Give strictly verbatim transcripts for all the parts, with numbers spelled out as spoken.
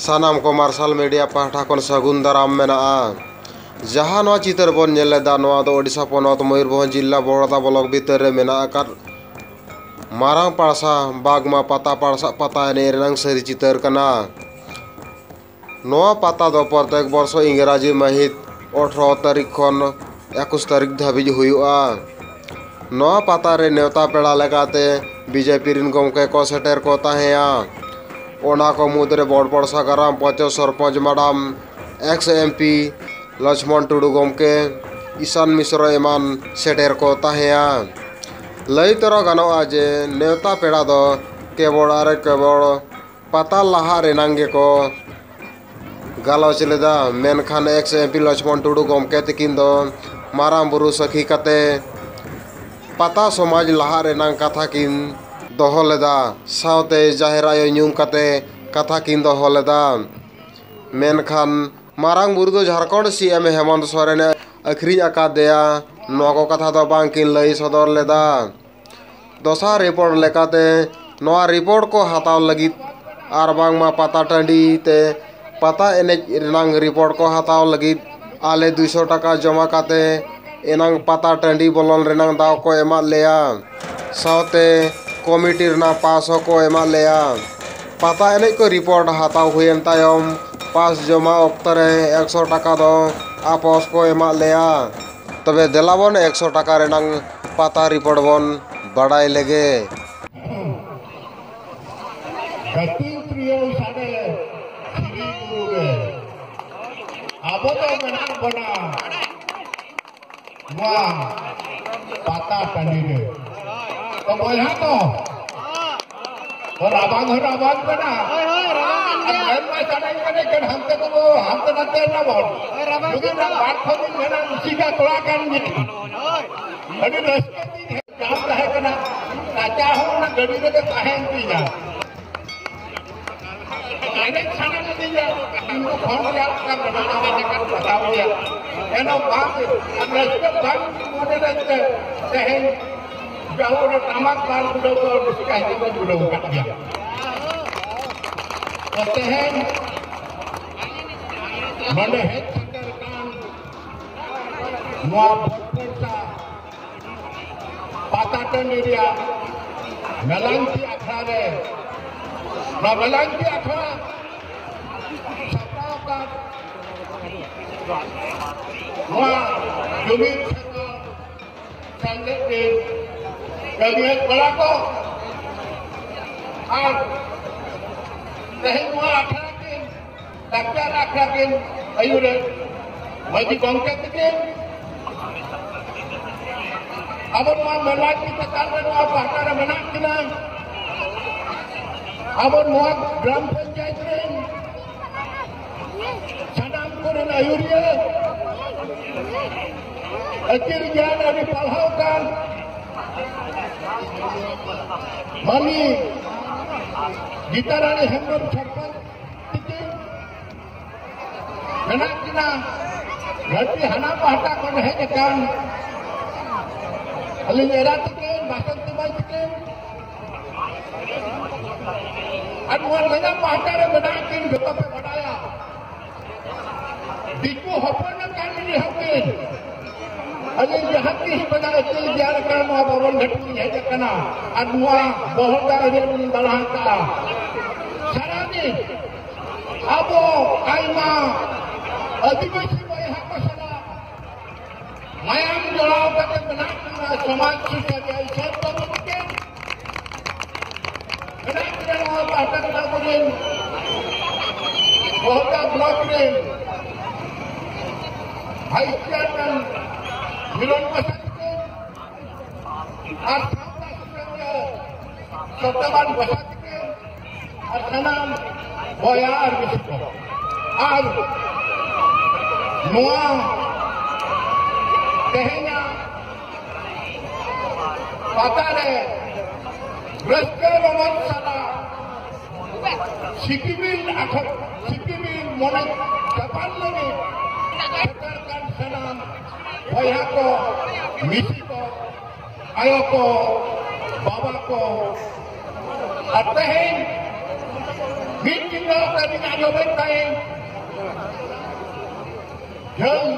ᱥᱟᱱᱟᱢ ᱠᱚ ᱢᱟᱨᱥᱟᱞ ᱢᱤᱰᱤᱭᱟ ᱯᱟᱦᱴᱟ ᱠᱷᱚᱱ ᱥᱟᱹᱜᱩᱱ ᱫᱟᱨᱟᱢ ᱢᱮᱱᱟᱜᱼᱟ᱾ ᱡᱟᱦᱟᱸ ᱱᱚᱣᱟ ᱪᱤᱛᱟᱹᱨ ᱵᱚᱱ ᱧᱮᱞ ᱮᱫᱟ, ᱱᱚᱣᱟ ᱫᱚ ᱳᱰᱤᱥᱟ ᱯᱚᱱᱚᱛ ᱢᱚᱭᱩᱨᱵᱷᱚᱸᱡᱽ ᱡᱤᱞᱟ ᱵᱚᱲᱫᱟ ᱵᱞᱚᱠ ᱵᱷᱤᱛᱟᱹᱨ ᱨᱮ ᱢᱮᱱᱟᱜ ᱟᱠᱟᱫ ᱢᱟᱨᱟᱝ ᱯᱟᱲᱥᱟ ᱵᱟᱜᱽᱢᱟ ᱯᱟᱛᱟ ᱯᱟᱲᱥᱟ ᱯᱟᱛᱟ ᱮᱱᱮᱡ ᱨᱮᱱᱟᱝ ᱥᱟᱹᱨᱤ ᱪᱤᱛᱟᱹᱨ ᱠᱟᱱᱟ᱾ ᱱᱚᱣᱟ ᱯᱟᱛᱟ ᱫᱚ ᱯᱨᱚᱛᱮᱠ ᱵᱚᱨᱥᱚ ᱤᱝᱨᱟᱡᱤ ᱢᱟᱹᱦᱤᱛ ᱟᱴᱷᱨᱚ ᱛᱟᱹᱨᱤᱠᱷ ᱠᱷᱚᱱ ᱮᱠᱩᱥ ᱛᱟᱹᱨᱤᱠᱷ ᱫᱷᱟᱹᱵᱤᱡ ᱦᱩᱭᱩᱜᱼᱟ᱾ ᱱᱚᱣᱟ ᱯᱟᱛᱟ ᱨᱮ ᱱᱮᱣᱛᱟ ᱯᱮᱲᱟ ᱞᱮᱠᱟᱛᱮ ᱵᱤᱡᱮᱯᱤ ᱨᱤᱱ ᱜᱚᱢᱠᱮ ᱠᱚ ᱥᱮᱴᱮᱨ ᱠᱚ ᱛᱟᱦᱮᱸᱭᱟ᱾ ᱚᱱᱟ ᱠᱚ ᱢᱩᱫᱽᱨᱮ ᱵᱚᱲᱯᱚᱲ Sagaram panch sarpanch madam, ex M P Lakshman Tudu ᱜᱚᱢᱠᱮ, ᱤᱥᱟᱱ ᱢᱤᱥᱨᱚ ᱮᱢᱟᱱ ᱥᱮᱴᱮᱨ ᱠᱚ ᱛᱟᱦᱮᱸᱭᱟ᱾ ᱞᱟᱹᱭ ᱛᱚᱨᱟ ᱜᱟᱱᱚᱜᱼᱟ ᱡᱮ ᱱᱮᱣᱛᱟ ᱯᱮᱲᱟ ᱫᱚ ᱠᱮᱵᱚᱞ ᱟᱨ ᱠᱮᱵᱚᱞ ᱯᱟᱛᱟ ᱞᱟᱦᱟ ᱨᱮᱱᱟᱝ ᱜᱮᱠᱚ ᱜᱟᱞᱚᱪ ᱞᱮᱫᱟ, ᱢᱮᱱᱠᱷᱟᱱ X M P Lakshman Tudu ᱜᱚᱢᱠᱮ ᱛᱤᱠᱤᱱ ᱫᱚ ᱢᱟᱨᱟᱝ ᱵᱩᱨᱩ ᱥᱟᱹᱠᱷᱤ ᱠᱟᱛᱮ ᱯᱟᱛᱟ ᱥᱚᱢᱟᱡᱽ ᱞᱟᱦᱟ ᱨᱮᱱᱟᱝ ᱠᱟᱛᱷᱟ ᱠᱤᱱ ᱫᱚᱦᱚ ᱞᱮᱫᱟ, ᱥᱟᱶᱛᱮ ᱡᱟᱦᱮᱨ ᱟᱭᱳ ᱧᱩᱢ ᱠᱟᱛᱮ ᱠᱟᱛᱷᱟ ᱠᱤᱱ ᱫᱚᱦᱚ ᱞᱮᱫᱟ᱾ ᱢᱮᱱᱠᱷᱟᱱ ᱢᱟᱨᱟᱝ ᱵᱩᱨᱩ ᱫᱚ ᱡᱷᱟᱲᱠᱷᱚᱸᱰ ᱥᱤ ᱮᱢ ᱦᱮᱢᱚᱱᱛ ᱥᱚᱨᱮᱱᱮ ᱟᱹᱠᱷᱨᱤᱧ ᱟᱠᱟᱫᱮᱭᱟ, ᱱᱚᱣᱟ ᱠᱚ ᱠᱟᱛᱷᱟ ᱫᱚ ᱵᱟᱝ ᱠᱤᱱ ᱞᱟᱹᱭ ᱥᱚᱫᱚᱨ ᱞᱮᱫᱟ᱾ ᱫᱚᱥᱟᱨ ᱨᱤᱯᱳᱨᱴ ᱞᱮᱠᱟᱛᱮ, ᱱᱚᱣᱟ ᱨᱤᱯᱳᱨᱴ ᱠᱚ ᱦᱟᱛᱟᱣ ᱞᱟᱹᱜᱤᱫ ᱟᱨ ᱵᱟᱝᱢᱟ ᱯᱟᱛᱟ ᱴᱟᱺᱰᱤ ᱛᱮ ᱯᱟᱛᱟ ᱮᱱᱮᱡ ᱨᱮᱱᱟᱝ ᱨᱤᱯᱳᱨᱴ ᱠᱚ ᱦᱟᱛᱟᱣ ᱞᱟᱹᱜᱤᱫ ᱟᱞᱮ ᱫᱩᱭᱥᱚ ᱴᱟᱠᱟ ᱡᱚᱢᱟ ᱠᱟᱛᱮ ᱮᱱᱟᱝ ᱯᱟᱛᱟ ᱴᱟᱺᱰᱤ ᱵᱚᱞᱚᱱ ᱨᱮᱱᱟᱝ ᱫᱟᱣ ᱠᱚ ᱮᱢᱟᱫ ᱞᱮᱭᱟ, ᱥᱟᱶᱛᱮ ᱠᱚᱢᱤᱴᱤ ᱨᱮᱱᱟᱜ ᱯᱟᱥ ᱦᱚᱸᱠᱚ ᱮᱢᱟᱫ ᱞᱮᱭᱟ᱾ ᱯᱟᱛᱟ ᱮᱱᱮᱡ ᱠᱚ ᱨᱤᱯᱳᱨᱴ ᱦᱟᱛᱟᱣ ᱦᱩᱭᱮᱱ ᱛᱟᱭᱚᱢ, ᱯᱟᱥ ᱡᱚᱢᱟ ᱚᱠᱛᱚ ᱨᱮ ᱮᱠᱥᱚ ᱴᱟᱠᱟ ᱫᱚ ᱟᱯᱚᱥ ᱠᱚ ᱮᱢᱟᱫ ᱞᱮᱭᱟ᱾ ᱛᱚᱵᱮ ᱫᱮᱞᱟ ᱵᱚᱱ ᱮᱠᱥᱚ ᱴᱟᱠᱟ ᱨᱮᱱᱟᱝ ᱯᱟᱛᱟ ᱨᱤᱯᱳᱨᱴ ᱵᱚᱱ ᱵᱟᱰᱟᱭ ᱞᱮᱜᱮ᱾ ᱡᱟᱹᱛᱤ ᱯᱨᱤᱭᱚ ᱥᱟᱰᱮ ᱥᱤᱨᱤ ᱵᱩᱨᱩ ᱨᱮ ᱟᱵᱚ ᱫᱚ ᱢᱮᱱᱟᱜ ᱵᱚᱱᱟ ᱱᱚᱣᱟ ᱯᱟᱛᱟ ᱴᱟᱺᱰᱤ ᱨᱮ᱾ ᱛᱚ ᱵᱚᱭᱦᱟ ᱠᱚ, ᱛᱚ ᱨᱟᱵᱟᱝ ᱦᱚᱸ ᱨᱟᱵᱟᱝ ᱠᱟᱱᱟ᱾ ᱦᱳᱭ, ᱦᱳᱭ, ᱨᱟᱵᱟᱝ ᱠᱟᱱ ᱜᱮᱭᱟ᱾ ᱟᱨ ᱢᱮᱱ ᱢᱟ ᱥᱟᱰᱮ ᱠᱟᱱᱟ, ᱮᱱᱠᱷᱟᱱ ᱦᱟᱱᱛᱮ ᱠᱚᱫᱚ ᱦᱟᱱᱛᱮ ᱱᱟᱛᱮ ᱮᱱᱟ ᱵᱚᱱ᱾ ᱦᱳᱭ, ᱨᱟᱵᱟᱝ ᱠᱟᱱ ᱜᱮᱭᱟ᱾ ᱵᱟᱨ ᱠᱷᱚᱱ ᱫᱤᱱ ᱢᱮᱱᱟ ᱨᱩᱥᱤᱠᱟ ᱠᱚᱲᱟ ᱠᱟᱱ ᱜᱮ᱾ ᱦᱳᱭ᱾ ᱟᱹᱰᱤ ᱨᱟᱹᱥᱠᱟᱹ ᱫᱤᱱ ᱡᱟᱦᱟᱸ ᱛᱟᱦᱮᱸ ᱠᱟᱱᱟ, ᱨᱟᱪᱟ ᱦᱚᱸ ᱚᱱᱟ ᱜᱟᱹᱰᱤ ᱨᱮᱜᱮ ᱛᱟᱦᱮᱸᱭᱮᱱ ᱛᱤᱧᱟ᱾ ᱮᱱᱮᱡ ᱥᱟᱱᱟ ᱠᱤᱫᱤᱧᱟ, ᱠᱤᱱᱛᱩ ᱯᱷᱳᱱ ᱨᱮᱭᱟᱜ ᱢᱤᱫᱴᱟᱝ ᱢᱮᱱᱟᱜᱼᱟ, ᱚᱱᱟ ᱡᱟᱭᱜᱟ ᱨᱮ ᱯᱟᱴᱟᱣ ᱜᱮᱭᱟ᱾ ᱮᱱᱦᱚᱸ ᱵᱟᱝ, ᱨᱟᱹᱥᱠᱟᱹ ᱵᱟᱝ ᱢᱚᱱᱮ ᱞᱮᱫ ᱛᱮ ᱛᱮᱦᱮᱧ ᱡᱟᱦᱳ ᱚᱱᱟ ᱴᱟᱢᱟᱠ ᱵᱟᱝ ᱵᱩᱰᱟᱹᱣ ᱫᱚ ᱨᱟᱹᱥᱠᱟᱹ ᱦᱤᱡᱩᱜ ᱫᱚ ᱵᱩᱰᱟᱹᱣ ᱟᱠᱟᱫ ᱜᱮᱭᱟ᱾ ᱛᱮᱦᱮᱧ ᱱᱚᱰᱮ ᱦᱮᱡ ᱥᱮᱴᱮᱨ ᱟᱠᱟᱱ ᱱᱚᱣᱟ ᱵᱷᱚᱴᱯᱚᱲᱥᱟ ᱯᱟᱛᱟ ᱴᱟᱺᱰᱤ ᱨᱮᱭᱟᱜ ᱢᱮᱞᱟᱝᱠᱤ ᱟᱠᱷᱲᱟ ᱨᱮ, ᱱᱚᱣᱟ ᱢᱮᱞᱟᱝᱠᱤ ᱟᱠᱷᱲᱟ ᱥᱟᱯᱲᱟᱣ ᱟᱠᱟᱫ ᱱᱚᱣᱟ ᱡᱩᱢᱤᱫ ᱥᱮᱨᱣᱟ ᱥᱟᱸᱜᱮ ᱠᱤᱱ ᱠᱟᱹᱢᱤᱭᱟᱹ ᱠᱚᱲᱟ ᱠᱚ ᱟᱨ ᱛᱮᱦᱮᱧ ᱱᱚᱣᱟ ᱟᱠᱷᱲᱟ ᱠᱤᱱ ᱞᱟᱠᱪᱟᱨ ᱟᱠᱷᱲᱟ ᱠᱤᱱ ᱟᱹᱭᱩᱨᱮᱫ ᱢᱟᱹᱡᱷᱤ ᱜᱚᱢᱠᱮ ᱛᱟᱹᱠᱤᱱ ᱟᱵᱚ ᱱᱚᱣᱟ ᱢᱮᱞᱟ ᱠᱤ ᱪᱮᱛᱟᱱ ᱨᱮ ᱱᱚᱣᱟ ᱯᱟᱦᱴᱟ ᱨᱮ ᱢᱮᱱᱟᱜ ᱠᱤᱱᱟ᱾ ᱟᱵᱚ ᱱᱚᱣᱟ ᱜᱨᱟᱢ ᱯᱚᱧᱪᱟᱭᱮᱛ ᱨᱮᱱ ᱥᱟᱱᱟᱢ ᱠᱚᱨᱮᱱ ᱟᱹᱭᱩᱨᱤᱭᱟᱹ ᱟᱹᱠᱤᱞ ᱜᱮᱭᱟᱱ ᱟᱹᱰᱤ ᱯᱟᱲᱦᱟᱣ ᱠᱟᱱ ᱢᱟᱹᱱᱤ ᱜᱤᱛᱟᱨᱟᱱᱤ ᱦᱮᱢᱵᱨᱚᱢ ᱥᱚᱨᱯᱚᱧᱪ ᱛᱤᱠᱤᱱ ᱢᱮᱱᱟᱜ ᱠᱤᱱᱟ᱾ ᱜᱷᱟᱹᱴᱤ ᱦᱟᱱᱟ ᱯᱟᱦᱴᱟ ᱠᱷᱚᱱ ᱦᱮᱡ ᱟᱠᱟᱱ ᱟᱹᱞᱤᱧ ᱮᱨᱟ ᱛᱤᱠᱤᱱ, ᱵᱟᱥᱚᱱᱛᱤ ᱵᱟᱹᱭ ᱛᱤᱠᱤᱱ, ᱟᱨ ᱱᱚᱣᱟ ᱞᱮᱸᱜᱟ ᱯᱟᱦᱴᱟ ᱨᱮ ᱢᱮᱱᱟᱜ ᱠᱤᱱ ᱡᱚᱛᱚ ᱯᱮ ᱵᱟᱰᱟᱭᱟ᱾ ᱫᱤᱠᱩ ᱦᱚᱯᱚᱱ ᱟᱠᱟᱱ ᱨᱮᱦᱚᱸ ᱠᱤᱱ, ᱟᱹᱞᱤᱧ ᱡᱟᱦᱟᱸ ᱛᱤᱥ ᱠᱷᱚᱱᱟᱜ ᱟᱹᱠᱤᱞ ᱜᱮᱭᱟᱱ ᱟᱠᱟᱱ ᱱᱚᱣᱟ ᱵᱟᱵᱚᱱ ᱜᱷᱟᱹᱴᱤ ᱞᱤᱧ ᱦᱮᱡ ᱟᱠᱟᱱᱟ ᱟᱨ ᱱᱚᱣᱟ ᱵᱚᱦᱚᱲᱫᱟ ᱟᱹᱨᱤ ᱞᱤᱧ ᱫᱟᱬᱟ ᱟᱠᱟᱫᱼᱟ᱾ ᱥᱟᱨᱟᱫᱤᱱ ᱟᱵᱚ ᱟᱭᱢᱟ ᱟᱹᱫᱤᱵᱟᱹᱥᱤ ᱵᱚᱭᱦᱟ ᱠᱚ ᱥᱟᱞᱟᱜ ᱢᱟᱭᱟᱢ ᱡᱚᱲᱟᱣ ᱠᱟᱛᱮ ᱢᱮᱱᱟᱜ ᱵᱚᱱᱟ ᱥᱚᱢᱟᱡᱽ ᱥᱩᱥᱟᱹᱨᱤᱭᱟᱹ ᱤᱥᱚᱨ ᱵᱟᱵᱩ ᱛᱤᱠᱤᱱ᱾ ᱢᱮᱱᱟᱜ ᱠᱤᱱᱟ ᱱᱚᱣᱟ ᱯᱟᱦᱴᱟ ᱠᱷᱚᱱ ᱟᱵᱚᱨᱮᱱ ᱵᱚᱦᱚᱲᱫᱟ ᱵᱞᱚᱠ ᱨᱮᱱ ᱵᱷᱟᱭᱤᱥ ᱪᱮᱭᱟᱨᱢᱮᱱ ᱢᱤᱞᱚᱱ ᱯᱨᱚᱥᱟᱫᱽ ᱛᱤᱠᱤᱱ ᱟᱨ ᱥᱟᱶᱛᱟ ᱥᱩᱥᱟᱹᱨᱤᱭᱟᱹ ᱥᱚᱛᱭᱚᱵᱟᱱ ᱯᱨᱚᱥᱟᱫᱽ ᱛᱤᱠᱤᱱ ᱟᱨ ᱥᱟᱱᱟᱢ ᱵᱚᱭᱦᱟ ᱟᱨ ᱢᱤᱥᱤ ᱠᱚ᱾ ᱟᱨ ᱱᱚᱣᱟ ᱛᱮᱦᱮᱧᱟᱜ ᱯᱟᱛᱟ ᱨᱮ ᱨᱟᱹᱥᱠᱟᱹ ᱨᱚᱢᱚᱡᱽ ᱥᱟᱞᱟᱜ ᱥᱤᱯᱤᱵᱤᱞ ᱟᱠᱷᱚ-, ᱥᱤᱯᱤᱵᱤᱞ ᱢᱚᱱᱮ ᱪᱟᱯᱟᱱ ᱞᱟᱹᱜᱤᱫ ᱥᱮᱴᱮᱨ ᱠᱟᱱ ᱥᱟᱱᱟᱢ ᱵᱚᱭᱦᱟ ᱠᱚ, ᱢᱤᱥᱤ ᱠᱚ, ᱟᱭᱳ ᱠᱚ, ᱵᱟᱵᱟ ᱠᱚ, ᱟᱨ ᱛᱮᱦᱮᱧ ᱢᱤᱫ ᱧᱤᱫᱟᱹ ᱠᱟᱹᱢᱤ ᱟᱸᱡᱚᱢᱮᱫ ᱛᱟᱦᱮᱸ ᱡᱷᱟᱹᱞ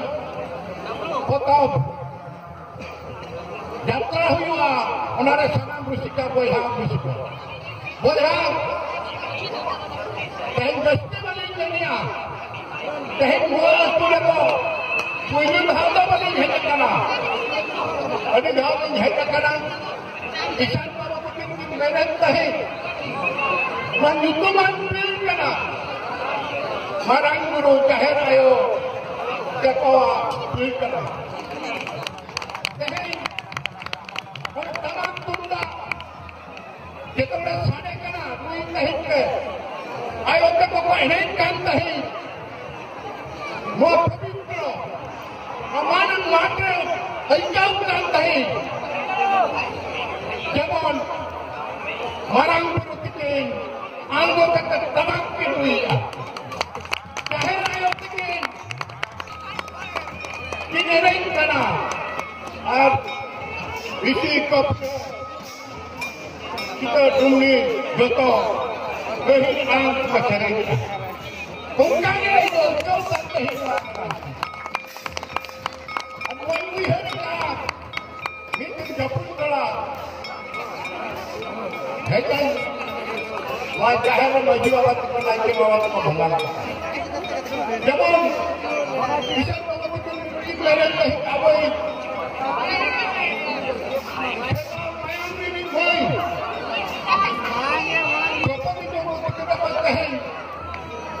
ᱯᱚᱛᱚᱵ ᱡᱟᱛᱨᱟ ᱦᱩᱭᱩᱜᱼᱟ, ᱚᱱᱟᱨᱮ ᱥᱟᱱᱟᱢ ᱨᱩᱥᱤᱠᱟ ᱵᱚᱭᱦᱟ ᱨᱩᱥᱤᱠᱟ ᱵᱚᱭᱦᱟ, ᱛᱮᱦᱮᱧ ᱡᱟᱹᱥᱛᱤ ᱵᱟᱹᱞᱤᱧ ᱢᱮᱱᱮᱜᱼᱟ᱾ ᱛᱮᱦᱮᱧ ᱱᱚᱣᱟ ᱟᱹᱛᱩ ᱨᱮᱫᱚ ᱯᱩᱭᱞᱩ ᱫᱷᱟᱣ ᱫᱚ ᱵᱟᱹᱞᱤᱧ ᱦᱮᱡ ᱟᱠᱟᱱᱟ, ᱟᱹᱰᱤ ᱫᱷᱟᱣ ᱞᱤᱧ ᱦᱮᱡ ᱟᱠᱟᱱᱟ᱾ ᱠᱤᱥᱟᱱ ᱵᱟᱵᱟ ᱛᱟᱹᱠᱤᱱ ᱠᱤᱱ ᱢᱮᱱᱮᱫ ᱛᱟᱦᱮᱸᱫ, ᱱᱚᱣᱟ ᱧᱩᱛᱩᱢᱟᱱ ᱯᱤᱲ ᱠᱟᱱᱟ, ᱢᱟᱨᱟᱝ ᱵᱩᱨᱩ, ᱡᱟᱦᱮᱨ ᱟᱭᱳ, ᱡᱚᱛᱚᱣᱟᱜ ᱯᱤᱲ ᱠᱟᱱᱟ᱾ ᱛᱮᱦᱮᱧ ᱚᱱᱟ ᱴᱟᱢᱟᱠ ᱛᱩᱢᱫᱟᱜ ᱡᱮᱛᱮ ᱥᱟᱰᱮ ᱠᱟᱱᱟ, ᱱᱩᱭ ᱛᱟᱦᱮᱸ ᱛᱮ ᱟᱭᱳ ᱛᱟᱠᱚ ᱠᱚ ᱮᱱᱮᱡ ᱠᱟᱱ ᱛᱟᱦᱮᱸᱫ᱾ ᱱᱚᱣᱟ ᱯᱚᱵᱤᱛᱨᱚ ᱢᱟᱱ ᱢᱟᱴ ᱨᱮ ᱟᱹᱭᱠᱟᱹᱣ ᱠᱟᱱ ᱛᱟᱦᱮᱸᱫ᱾ ᱡᱮᱢᱚᱱ ᱢᱟᱨᱟᱝ ᱵᱩᱨᱩ ᱛᱤᱠᱤᱱ ᱟᱬᱜᱚ ᱠᱟᱛᱮ ᱴᱟᱢᱟᱠ ᱠᱤᱱ ᱨᱩᱭᱮᱫᱼᱟ, ᱡᱟᱦᱮᱨ ᱟᱭᱳ ᱛᱤᱠᱤᱱ ᱠᱤᱱ ᱮᱱᱮᱡ ᱠᱟᱱᱟ, ᱟᱨ ᱵᱤᱴᱤ ᱠᱚᱯᱮ ᱪᱤᱛᱟᱹ ᱰᱩᱢᱱᱤ ᱡᱚᱛᱚ ᱜᱟᱹᱦᱤᱨ ᱟᱲᱟᱝ ᱛᱮᱠᱚ ᱥᱮᱨᱮᱧ ᱠᱟᱱᱟ᱾ ᱚᱱᱠᱟ ᱜᱮ ᱟᱹᱭᱠᱟᱹᱣ ᱠᱟᱱ ᱛᱟᱦᱮᱸ ᱠᱟᱱᱟ᱾ ᱟᱨ ᱱᱚᱣᱟᱧ ᱩᱭᱦᱟᱹᱨ ᱠᱟᱜᱼᱟ, ᱢᱤᱫ ᱫᱤᱱ ᱡᱟᱹᱯᱩᱫ ᱵᱮᱲᱟ ᱦᱮᱡ ᱮᱱ ᱱᱚᱣᱟ ᱡᱟᱦᱮᱨ ᱨᱮ ᱢᱟᱹᱡᱷᱤ ᱵᱟᱵᱟ ᱛᱟᱠᱚ, ᱱᱟᱭᱠᱮ ᱵᱟᱵᱟ ᱛᱟᱠᱚ ᱵᱚᱸᱜᱟ ᱞᱮᱠᱟ᱾ ᱡᱮᱢᱚᱱ ᱠᱤᱥᱟᱱ ᱵᱟᱵᱟ ᱛᱟᱠᱚ ᱢᱤᱫᱴᱤᱡ ᱞᱟᱹᱭ ᱞᱮᱫ ᱛᱟᱦᱮᱸᱫ, ᱟᱵᱚᱭᱤᱡ ᱢᱟᱭᱟᱢ ᱨᱤᱱᱤᱡ ᱢᱟᱹᱭ ᱫᱨᱚᱯᱚᱫᱤ ᱢᱩᱨᱢᱩ ᱛᱟᱠᱚ ᱫᱚᱠᱚ ᱛᱮᱦᱮᱧ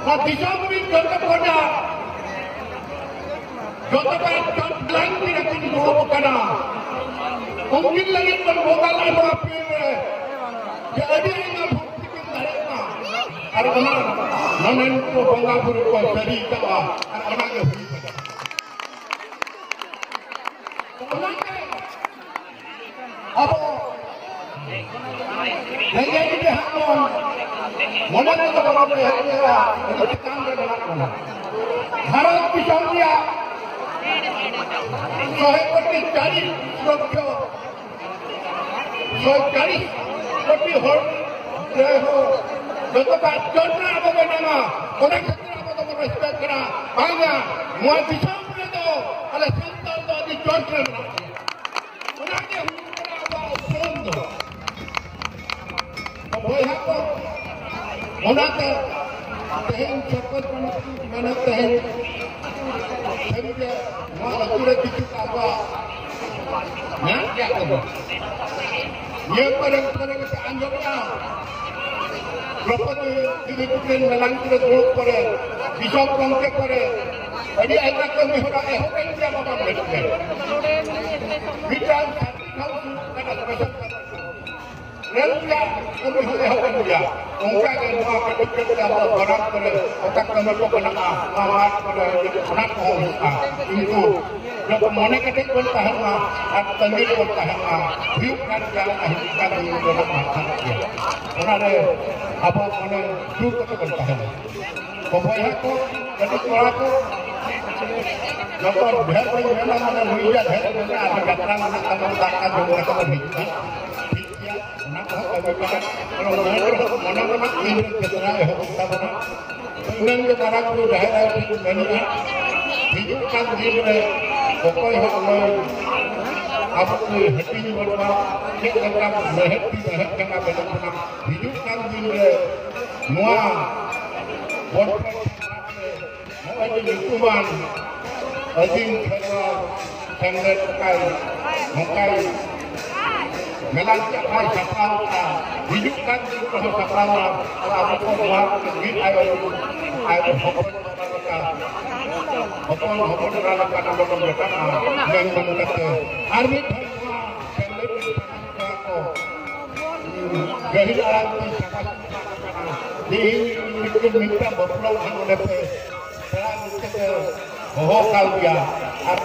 ᱱᱚᱣᱟ ᱫᱤᱥᱚᱢ ᱨᱤᱱ ᱡᱚᱛᱚ ᱠᱷᱚᱱᱟᱜ ᱡᱚᱛᱚ ᱠᱷᱚᱱ ᱪᱚᱴ ᱞᱟᱭᱤᱱ ᱨᱮᱠᱤᱱ ᱫᱩᱲᱩᱵ ᱟᱠᱟᱱᱟ᱾ ᱩᱱᱠᱤᱱ ᱞᱟᱹᱜᱤᱫ ᱵᱚᱱ ᱵᱚᱸᱜᱟ ᱞᱮᱫ ᱱᱚᱣᱟ ᱯᱤᱲ ᱨᱮ ᱡᱮ ᱟᱹᱰᱤ ᱟᱭᱢᱟ ᱵᱷᱚᱠᱛᱤ ᱠᱤᱱ ᱫᱟᱲᱮᱭᱟᱜ ᱢᱟ᱾ ᱟᱨ ᱚᱱᱟ ᱱᱚᱰᱮᱱ ᱠᱚ ᱵᱚᱸᱜᱟ ᱵᱩᱨᱩ ᱠᱚ ᱥᱟᱹᱨᱤ ᱟᱠᱟᱫᱼᱟ᱾ ᱟᱨ ᱚᱱᱟ ᱜᱮ ᱦᱩᱭ ᱠᱟᱱᱟ᱾ ᱚᱱᱟᱛᱮ ᱟᱵᱚ ᱨᱮᱸᱜᱮᱡ ᱨᱮᱦᱟᱸᱜ ᱵᱚᱱ ᱢᱚᱱᱮ ᱛᱮᱫᱚ ᱵᱟᱵᱚᱱ ᱨᱮᱸᱜᱮᱡ ᱨᱮᱦᱟᱸᱜ ᱟᱹᱰᱤ ᱪᱮᱛᱟᱱ ᱨᱮ ᱢᱮᱱᱟᱜ ᱵᱚᱱᱟ᱾ ᱵᱷᱟᱨᱚᱛ ᱫᱤᱥᱚᱢ ᱨᱮᱭᱟᱜ ᱥᱚᱦᱮ ᱠᱳᱴᱤ ᱪᱟᱞᱤᱥ ᱞᱚᱠᱷᱚ, ᱥᱚᱭ ᱪᱟᱞᱤᱥ ᱠᱳᱴᱤ ᱦᱚᱲ ᱨᱮᱦᱚᱸ ᱡᱚᱛᱚ ᱠᱷᱚᱱ ᱪᱚᱴ ᱨᱮ ᱟᱵᱚ ᱵᱚᱱ ᱧᱟᱢᱟ᱾ ᱚᱱᱟ ᱠᱷᱟᱹᱛᱤᱨ ᱟᱵᱚ ᱫᱚᱵᱚᱱ ᱨᱮᱥᱯᱮᱠᱴ ᱠᱟᱱᱟ᱾ ᱵᱟᱝᱟ, ᱱᱚᱣᱟ ᱫᱤᱥᱚᱢ ᱨᱮᱫᱚ ᱟᱞᱮ ᱥᱟᱱᱛᱟᱲ ᱫᱚ ᱟᱹᱰᱤ ᱪᱚᱴ ᱨᱮ ᱢᱮᱱᱟᱜ ᱞᱮᱭᱟ᱾ ᱚᱱᱟᱜᱮ ᱦᱩᱭᱩᱜ ᱠᱟᱱᱟ ᱟᱵᱚᱣᱟᱜ ᱩᱯᱨᱩᱢ ᱫᱚ᱾ ᱵᱚᱭᱦᱟ ᱠᱚ, ᱚᱱᱟᱛᱮ ᱛᱮᱦᱮᱧ ᱥᱚᱨᱯᱚᱧᱪ ᱢᱮᱱᱮᱫ ᱛᱮᱦᱮᱧ ᱥᱟᱹᱨᱤᱜᱮ ᱱᱚᱣᱟ ᱟᱹᱛᱩ ᱨᱮ ᱠᱤᱪᱷᱩ ᱟᱵᱚᱣᱟᱜ ᱢᱮᱱᱟᱜ ᱜᱮᱭᱟ ᱠᱚ᱾ ᱱᱤᱭᱟᱹ ᱠᱚᱨᱮ ᱠᱚᱨᱮ ᱜᱮᱯᱮ ᱟᱸᱡᱚᱢᱮᱜᱼᱟ᱾ ᱫᱨᱚᱯᱚᱫᱤ ᱫᱤᱫᱤ ᱛᱟᱹᱠᱤᱱ ᱢᱮᱞᱟᱱ ᱠᱚᱨᱮ ᱫᱩᱲᱩᱵ ᱠᱚᱨᱮ, ᱵᱤᱥᱚᱯ ᱜᱚᱢᱠᱮ ᱠᱚᱨᱮ, ᱟᱹᱰᱤ ᱟᱭᱢᱟ ᱠᱟᱹᱢᱤ ᱦᱚᱨᱟ ᱮᱦᱚᱵ ᱮᱱ ᱜᱮᱭᱟ ᱵᱟᱵᱟ ᱢᱮᱱᱛᱮ᱾ ᱢᱤᱫᱴᱟᱝ ᱥᱟᱨᱠᱤᱴ ᱦᱟᱣᱩᱥ ᱨᱮᱱᱟᱜ ᱥᱯᱮᱥᱟᱞ ᱨᱮᱞ ᱨᱮᱭᱟᱜ ᱠᱟᱹᱢᱤ ᱦᱚᱸ ᱮᱦᱚᱵ ᱮᱱ ᱜᱮᱭᱟ᱾ ᱚᱱᱠᱟ ᱜᱮ ᱱᱚᱣᱟ ᱠᱟᱹᱴᱤᱡ ᱠᱟᱹᱴᱤᱡ ᱟᱵᱚ ᱜᱚᱨᱟᱢ ᱠᱚᱨᱮ ᱚᱠᱟ ᱠᱟᱹᱢᱤ ᱠᱚ ᱢᱮᱱᱟᱜᱼᱟ, ᱱᱚᱣᱟ ᱢᱟᱴ ᱠᱚᱨᱮ ᱚᱱᱟ ᱠᱚᱦᱚᱸ ᱦᱩᱭᱩᱜᱼᱟ᱾ ᱠᱤᱱᱛᱩ ᱡᱚᱛᱚ ᱢᱚᱱᱮ ᱠᱮᱴᱮᱡ ᱵᱚᱱ ᱛᱟᱦᱮᱱ ᱢᱟ ᱟᱨ ᱛᱟᱺᱜᱤ ᱨᱮᱵᱚᱱ ᱛᱟᱦᱮᱱ ᱢᱟ᱾ ᱦᱩᱭᱩᱜ ᱠᱟᱱ ᱜᱮᱭᱟ, ᱚᱱᱟ ᱦᱤᱡᱩᱜ ᱠᱟᱱ ᱫᱤᱱ ᱨᱮᱱᱟᱜ ᱢᱟᱨᱥᱟᱞ ᱜᱮᱭᱟ᱾ ᱚᱱᱟᱨᱮ ᱟᱵᱚ ᱢᱚᱱᱮ ᱡᱳᱨ ᱠᱟᱛᱮ ᱵᱚᱱ ᱛᱟᱦᱮᱱᱟ᱾ ᱛᱚ ᱵᱚᱭᱦᱟ ᱠᱚ, ᱠᱟᱹᱴᱤᱡ ᱠᱚᱲᱟ ᱠᱚ, ᱡᱚᱛᱚ ᱰᱷᱮᱨ ᱵᱚᱱ ᱢᱮᱱᱟ, ᱢᱟᱱᱮ ᱦᱩᱭ ᱜᱮᱭᱟ, ᱰᱷᱮᱨ ᱵᱚᱱ ᱢᱮᱱᱟ, ᱟᱨ ᱡᱟᱛᱨᱟ ᱢᱮᱱᱟᱜ ᱛᱟᱵᱚᱱᱟ, ᱫᱟᱠᱟ ᱡᱚᱢ ᱠᱟᱛᱮ ᱵᱚᱱ ᱦᱤᱡᱩᱜᱼᱟ᱾ ᱴᱷᱤᱠ ᱜᱮᱭᱟ, ᱚᱱᱟ ᱠᱚᱦᱚᱸ ᱠᱟᱹᱢᱤ ᱠᱟᱱᱟ᱾ ᱟᱨ ᱢᱚᱱᱮ ᱨᱮ, ᱢᱚᱱᱮ ᱨᱮᱱᱟᱜ ᱫᱤᱱ ᱨᱮ ᱪᱮᱛᱱᱟ ᱮᱦᱚᱵ ᱦᱩᱭᱩᱜ ᱛᱟᱵᱚᱱᱟ᱾ ᱤᱱᱟᱹᱜ ᱜᱮ ᱢᱟᱨᱟᱝ ᱵᱩᱨᱩ ᱡᱟᱦᱮᱨ ᱟᱭᱳ ᱴᱷᱮᱱ ᱢᱮᱱᱮᱜᱼᱟ, ᱦᱤᱡᱩᱜ ᱠᱟᱱ ᱫᱤᱱ ᱨᱮ ᱚᱠᱚᱭ ᱦᱚᱸ ᱟᱞᱚᱭ ᱟᱵᱚ ᱠᱚ ᱦᱟᱹᱴᱤᱧ ᱵᱚᱱ ᱢᱟ, ᱪᱮᱫ ᱞᱮᱠᱟ ᱢᱮᱬᱦᱮᱫ ᱛᱤ ᱢᱮᱬᱦᱮᱫ ᱡᱟᱸᱜᱟ ᱵᱮᱱᱟᱜ ᱠᱟᱱᱟ᱾ ᱦᱤᱡᱩᱜ ᱠᱟᱱ ᱫᱤᱱ ᱨᱮ ᱱᱚᱣᱟ ᱵᱚᱱ ᱱᱚᱜᱼᱚᱭ ᱡᱮ ᱧᱩᱛᱩᱢᱟᱱ ᱟᱹᱫᱤᱢ ᱠᱷᱮᱨᱣᱟᱲ ᱥᱮᱢᱞᱮᱫ ᱱᱚᱝᱠᱟᱭ, ᱱᱚᱝᱠᱟᱭ ᱢᱮᱞᱟ ᱪᱮᱫ ᱠᱚᱭ ᱥᱟᱯᱲᱟᱣ ᱠᱟᱜᱼᱟ᱾ ᱦᱤᱡᱩᱜ ᱠᱟᱱ ᱫᱤᱱ ᱨᱮᱦᱚᱸ ᱥᱟᱯᱲᱟᱣ ᱢᱟ᱾ ᱟᱨ ᱟᱵᱚ ᱠᱚ ᱱᱚᱣᱟ ᱠᱚ ᱢᱤᱫ ᱟᱭᱳ ᱟᱨ ᱦᱚᱯᱚᱱ ᱮᱨᱟ ᱞᱮᱠᱟ, ᱦᱚᱯᱚᱱ ᱦᱚᱯᱚᱱ ᱮᱨᱟ ᱞᱮᱠᱟ ᱱᱚᱰᱮ ᱵᱚᱱ ᱡᱚᱴᱟᱜᱼᱟ ᱢᱮᱱ ᱢᱮᱱ ᱠᱟᱛᱮ ᱟᱨ ᱢᱤᱫ ᱫᱷᱟᱣ ᱱᱚᱣᱟ ᱥᱮᱢᱞᱮᱫ ᱨᱮᱱ ᱥᱟᱱᱟᱢ ᱠᱚᱲᱟ ᱠᱚ ᱜᱟᱹᱦᱤᱨ ᱟᱲᱟᱝ ᱛᱮ ᱥᱟᱵᱟᱥ ᱢᱮᱛᱟ ᱠᱚ ᱠᱟᱱᱟ ᱡᱮ ᱤᱧ ᱢᱤᱫᱴᱮᱱ ᱢᱤᱫᱴᱟᱝ ᱵᱟᱯᱞᱟ ᱠᱷᱟᱱ ᱚᱸᱰᱮ ᱯᱮ ᱯᱮᱲᱟ ᱜᱚᱢᱠᱮ ᱯᱮ ᱦᱚᱦᱚ ᱠᱟᱣ ᱜᱮᱭᱟ᱾ ᱟᱨ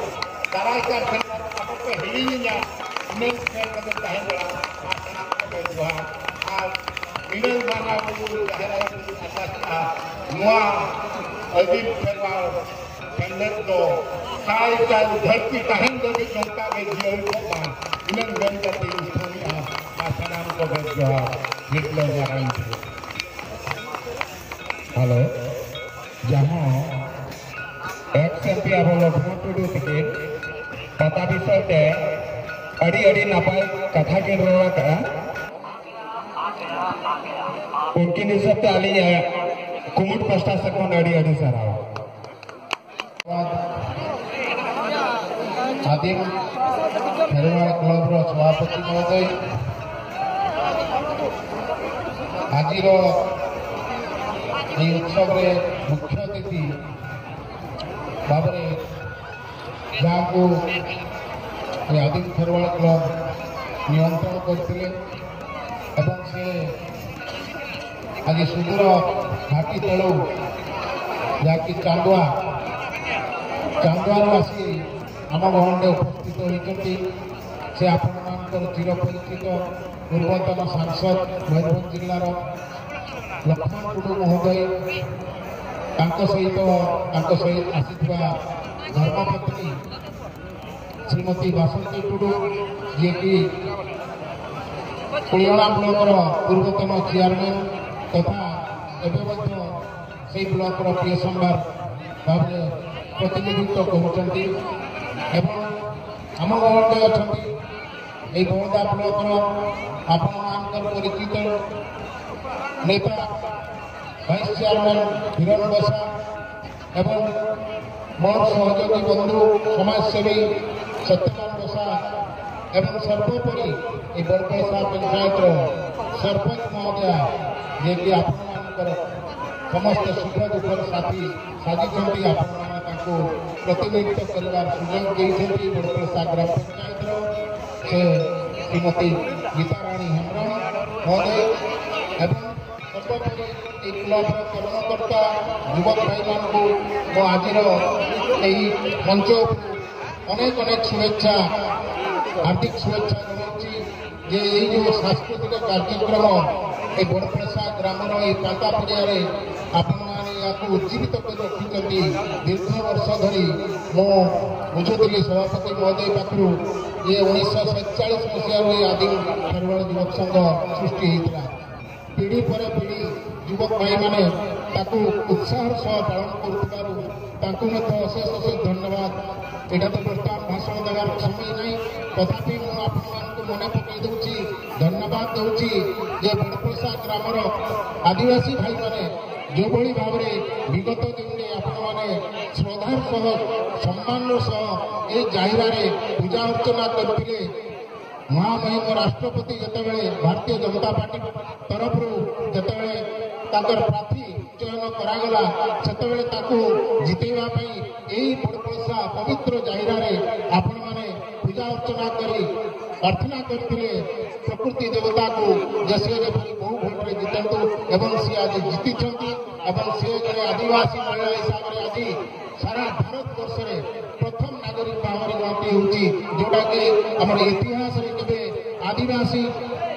ᱫᱟᱨᱟᱭ ᱠᱟᱱ ᱥᱮᱨᱢᱟ ᱨᱮ ᱟᱞᱚ ᱯᱮ ᱦᱤᱲᱤᱧᱤᱧᱟ, ᱤᱱᱟᱹ ᱢᱮᱱ ᱠᱟᱛᱮ ᱛᱟᱦᱮᱱ ᱵᱮᱲᱟ ᱟᱨ ᱥᱟᱱᱟᱢ ᱠᱚᱜᱮ ᱡᱚᱦᱟᱨ᱾ ᱟᱨ ᱤᱱᱟᱹ ᱢᱟᱱᱟ ᱵᱩᱨᱩ ᱡᱟᱦᱮᱨ ᱟᱭᱳ ᱵᱚᱱ ᱟᱨᱫᱟᱥ ᱠᱟᱜᱼᱟ, ᱱᱚᱣᱟ ᱟᱹᱫᱤᱢ ᱥᱮᱨᱣᱟ ᱥᱮᱢᱞᱮᱫ ᱫᱚ ᱥᱟᱭ ᱥᱟᱭ ᱫᱷᱟᱹᱨᱛᱤ ᱛᱟᱦᱮᱱ ᱫᱷᱟᱹᱵᱤᱡ ᱱᱚᱝᱠᱟ ᱜᱮ ᱡᱤᱭᱟᱹᱲ ᱠᱚᱜ ᱢᱟ᱾ ᱤᱱᱟᱹ ᱢᱮᱱ ᱠᱟᱛᱮ ᱤᱧ ᱛᱷᱩᱢᱮᱜᱼᱟ᱾ ᱟᱨ ᱥᱟᱱᱟᱢ ᱠᱚᱜᱮ ᱡᱚᱦᱟᱨ᱾ ᱦᱤᱨᱞᱟᱹ ᱢᱟᱨᱟᱝ ᱵᱩᱨᱩ᱾ ᱦᱮᱞᱳ, ᱡᱟᱦᱟᱸ ᱟᱹᱰᱤ ᱟᱹᱰᱤ ᱱᱟᱯᱟᱭ ᱠᱟᱛᱷᱟ ᱠᱤᱱ ᱨᱚᱲ ᱟᱠᱟᱫᱼᱟ᱾ ᱩᱱᱠᱤᱱ ᱦᱤᱥᱟᱹᱵ ᱛᱮ ᱟᱹᱞᱤᱧᱟᱜ ᱠᱩᱢᱩᱴ ᱯᱟᱥᱴᱟ ᱥᱮᱫ ᱠᱷᱚᱱ ᱟᱹᱰᱤ ᱟᱹᱰᱤ ᱥᱟᱨᱦᱟᱣ᱾ ᱟᱹᱫᱤᱢ ᱠᱷᱮᱨᱣᱟᱲ ᱠᱞᱚᱵ ᱨᱮ ᱥᱚᱵᱷᱟᱯᱚᱛᱤ ᱢᱚᱦᱳᱫᱚᱭ, ᱟᱡᱤᱨ ᱮᱭ ᱩᱛᱥᱚᱵ ᱨᱮ ᱢᱩᱠᱷᱭᱚ ᱚᱛᱤᱛᱷᱤ ᱵᱷᱟᱵᱽ ᱨᱮ ᱡᱟᱦᱟᱸ ᱠᱚ ᱟᱹᱫᱤᱢ ᱠᱷᱮᱨᱣᱟᱲ ᱠᱞᱚᱵ ᱱᱤᱭᱚᱱᱛᱨᱚᱱ ᱠᱚᱨᱛᱮ ଏବଂ ସେ ଆଜି ସୁଦୂର ଘାଟି ତଳୁ ଯାହାକି ଚାନ୍ଦୁଆ, ଚାନ୍ଦୁଆରୁ ଆସି ଆମ ଗହଣରେ ଉପସ୍ଥିତ ହୋଇଛନ୍ତି। ସେ ଆପଣମାନଙ୍କର ଚିରପରିଚିତ ପୂର୍ବତନ ସାଂସଦ ମୟୂରଭଞ୍ଜ ଜିଲ୍ଲାର ଲକ୍ଷ୍ମଣ ଟୁଡୁ ମହୋଦୟ, ତାଙ୍କ ସହିତ, ତାଙ୍କ ସହିତ ଆସିଥିବା ଧର୍ମପତ୍ନୀ ଶ୍ରୀମତୀ ବାସନ୍ତୀ ଟୁଡୁ, ଯିଏକି କୁଳିଅଣା ବ୍ଲକର ପୂର୍ବତନ ଚେୟାରମ୍ୟାନ ତଥା ଏବେ ମଧ୍ୟ ସେହି ବ୍ଲକର ପିଏସ୍ ମେମ୍ବର ଭାବରେ ପ୍ରତିନିଧିତ୍ୱ କରୁଛନ୍ତି ଏବଂ ଆମ ଗହଣରେ ଅଛନ୍ତି ଏହି ବଳଦା ବ୍ଲକର ଆପଣମାନଙ୍କର ପରିଚିତ ନେତା ଭାଇସ୍ ଚେୟାରମ୍ୟାନ କିରଣ ବସା ଏବଂ ମୋର ସହଯୋଗୀ ବନ୍ଧୁ ସମାଜସେବୀ ସତ୍ୟକାନ୍ତ ବସା ଏବଂ ସର୍ବୋପରି ଏହି ବରପେସା ପଞ୍ଚାୟତର ସରପଞ୍ଚ ମହୋଦୟା, ଯିଏକି ଆପଣମାନଙ୍କର ସମସ୍ତ ସୁଖ ଦୁଃଖର ସାଥୀ ସାଜିଛନ୍ତି, ଆପଣମାନେ ତାଙ୍କୁ ପ୍ରତିନିଧିତ୍ୱ କରିବାର ସୁଯୋଗ ଦେଇଛନ୍ତି। ବରପେସା ଗ୍ରାମ ପଞ୍ଚାୟତର ସେ ଶ୍ରୀମତୀ ଗୀତାରାଣୀ ହେମ୍ବ୍ରମ ମହୋଦୟ ଏବଂ ସର୍ବୋପରି ଏହି କ୍ଲବର କର୍ମକର୍ତ୍ତା ଯୁବକ ଭାଇମାନଙ୍କୁ ମୁଁ ଆଜିର ଏହି ମଞ୍ଚ ଉପରୁ ଅନେକ ଅନେକ ଶୁଭେଚ୍ଛା, ହାର୍ଦ୍ଦିକ ଶୁଭେଚ୍ଛା ଜଣାଉଛି ଯେ ଏହି ଯେଉଁ ସାଂସ୍କୃତିକ କାର୍ଯ୍ୟକ୍ରମ ଏ ବଡ଼ପଡ଼ସା ଗ୍ରାମର ଏହି ପାତା ପଡ଼ିଆରେ ଆପଣମାନେ ଏହାକୁ ଉଜ୍ଜୀବିତ କରି ରଖିଛନ୍ତି। ଦୀର୍ଘ ବର୍ଷ ଧରି ମୁଁ ବୁଝୁଥିଲି ସଭାପତି ମହୋଦୟ ପାଖରୁ ଯେ ଉଣେଇଶହ ସତଚାଳିଶ ମସିହାରୁ ଏହି ଆଦିମ ଖାରବେଳ ଯୁବକ ସଂଘ ସୃଷ୍ଟି ହେଇଥିଲା। ପିଢ଼ି ପରେ ପିଢ଼ି ଯୁବକ ଭାଇମାନେ ତାକୁ ଉତ୍ସାହର ସହ ପାଳନ କରୁଥିବାରୁ ତାଙ୍କୁ ମଧ୍ୟ ଅଶେଷ ଅଶେଷ ଧନ୍ୟବାଦ। ଏଇଟା ତ ବର୍ତ୍ତମାନ ଭାଷଣ ଦେବାର ସମୟ ନାହିଁ, ତଥାପି ମୁଁ ଆପଣମାନଙ୍କୁ ମନେ ପକାଇ ଦେଉଛି, ଧନ୍ୟବାଦ ଦେଉଛି ଯେ ବଡ଼ପଡ଼ସା ଗ୍ରାମର ଆଦିବାସୀ ଭାଇମାନେ ଯେଉଁଭଳି ଭାବରେ ବିଗତ ଦିନରେ ଆପଣମାନେ ଶ୍ରଦ୍ଧାର ସହ, ସମ୍ମାନର ସହ ଏ ଜାହିରାରେ ପୂଜା ଅର୍ଚ୍ଚନା କରିଥିଲେ। ମହାମହିମ ରାଷ୍ଟ୍ରପତି ଯେତେବେଳେ, ଭାରତୀୟ ଜନତା ପାର୍ଟି ତରଫରୁ ଯେତେବେଳେ ତାଙ୍କର ପ୍ରାର୍ଥୀ ଚୟନ କରାଗଲା, ସେତେବେଳେ ତାକୁ ଜିତେଇବା ପାଇଁ ଏହି ବଡ଼ପଡ଼ସା ପବିତ୍ର ଜାହିରାରେ ଆପଣମାନେ ପୂଜା ଅର୍ଚ୍ଚନା କରି ପ୍ରାର୍ଥନା କରିଥିଲେ ପ୍ରକୃତି ଦେବତାକୁ, ଯେ ସେ ଯେପରି ବହୁ ଭୋଟରେ ଜିତନ୍ତୁ। ଏବଂ ସିଏ ଆଜି ଜିତିଛନ୍ତି ଏବଂ ସେ ଜଣେ ଆଦିବାସୀ ମହିଳା ହିସାବରେ ଆଜି ସାରା ଭାରତବର୍ଷରେ ପ୍ରଥମ ନାଗରିକ ଭାବରେ ଗଣତି ହେଉଛି, ଯୋଉଟାକି ଆମର ଇତିହାସରେ କେବେ ଆଦିବାସୀ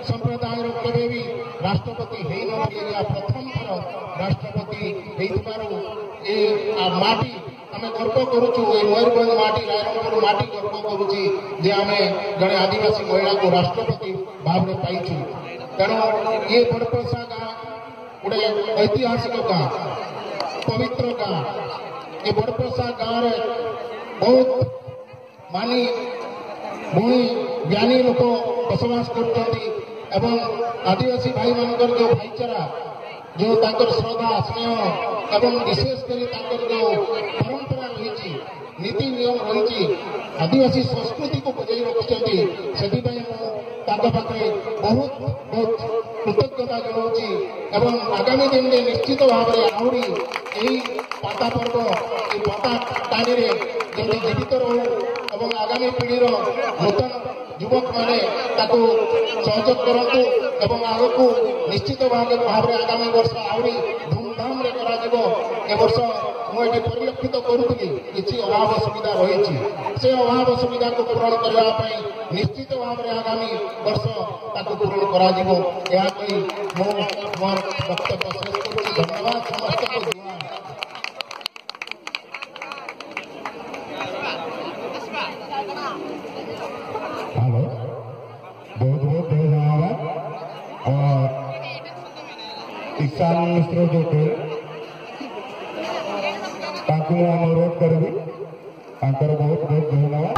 ସମ୍ପ୍ରଦାୟର କେବେ ବି ରାଷ୍ଟ୍ରପତି ହେଇନଥିଲେ। ଏହା ପ୍ରଥମ ଥର ରାଷ୍ଟ୍ରପତି ହେଇଥିବାରୁ ଏ, ଆ, ମାଟି ଆମେ ଗର୍ବ କରୁଛୁ, ଏ ମୟୂରଭଞ୍ଜ ମାଟି, ରାଇରଙ୍ଗପୁର ମାଟି ଗର୍ବ କରୁଛି ଯେ ଆମେ ଜଣେ ଆଦିବାସୀ ମହିଳାକୁ ରାଷ୍ଟ୍ରପତି ଭାବରେ ପାଇଛୁ। ତେଣୁ ଇଏ ବଡ଼ପଡ଼ସା ଗାଁ ଗୋଟେ ଐତିହାସିକ ଗାଁ, ପବିତ୍ର ଗାଁ। ଏ ବଡ଼ପଡ଼ସା ଗାଁରେ ବହୁତ ମାନୀ, ଗୁଣୀ, ଜ୍ଞାନୀ ଲୋକ ବସବାସ କରୁଛନ୍ତି ଏବଂ ଆଦିବାସୀ ଭାଇମାନଙ୍କର ଯେଉଁ ଭାଇଚାରା, ଯେଉଁ ତାଙ୍କର ଶ୍ରଦ୍ଧା, ସ୍ନେହ ଏବଂ ବିଶେଷ କରି ତାଙ୍କର ଯେଉଁ ପରମ୍ପରା ରହିଛି, ନୀତି ନିୟମ ରହିଛି, ଆଦିବାସୀ ସଂସ୍କୃତିକୁ ବଜାଇ ରଖିଛନ୍ତି। ସେଥିପାଇଁ ମୁଁ ତାଙ୍କ ପାଖରେ ବହୁତ ବହୁତ କୃତଜ୍ଞତା ଜଣାଉଛି ଏବଂ ଆଗାମୀ ଦିନରେ ନିଶ୍ଚିତ ଭାବରେ ଆହୁରି ଏହି ପାତା ପର୍ବ, ଏହି ପାତା ଟାଣିରେ ଯେମିତି ଜୀବିତ ରହୁ ଏବଂ ଆଗାମୀ ପିଢ଼ିର ନୂତନ ଯୁବକମାନେ ତାକୁ ସହଯୋଗ କରନ୍ତୁ ଏବଂ ଆଗକୁ ନିଶ୍ଚିତ ଭାବେ, ଭାବରେ ଆଗାମୀ ବର୍ଷ ଆହୁରି ଧୁମଧାମରେ କରାଯିବ। ଏ ବର୍ଷ ମୁଁ ଏଠି ପରିଲକ୍ଷିତ କରୁଥିଲି, କିଛି ଅଭାବ ଅସୁବିଧା ରହିଛି। ସେ ଅଭାବ ଅସୁବିଧାକୁ ପୂରଣ କରିବା ପାଇଁ ନିଶ୍ଚିତ ଭାବରେ ଆଗାମୀ ବର୍ଷ ତାକୁ ପୂରଣ କରାଯିବ। ଏହା କହି ମୁଁ ମୋର ବକ୍ତବ୍ୟ ଶେଷ କରୁଛି। ଧନ୍ୟବାଦ ସମସ୍ତଙ୍କୁ। ଜୁହାର। ହ୍ୟାଲୋ, ବହୁତ ବହୁତ ଜୟ ଜଗନ୍ନାଥ। ଅ, ଈଶାନ ମିଶ୍ର ଯୋଉ କହିଲେ, ତାଙ୍କୁ ମୁଁ ଅନୁରୋଧ କରିବି, ତାଙ୍କର ବହୁତ ବହୁତ ଧନ୍ୟବାଦ।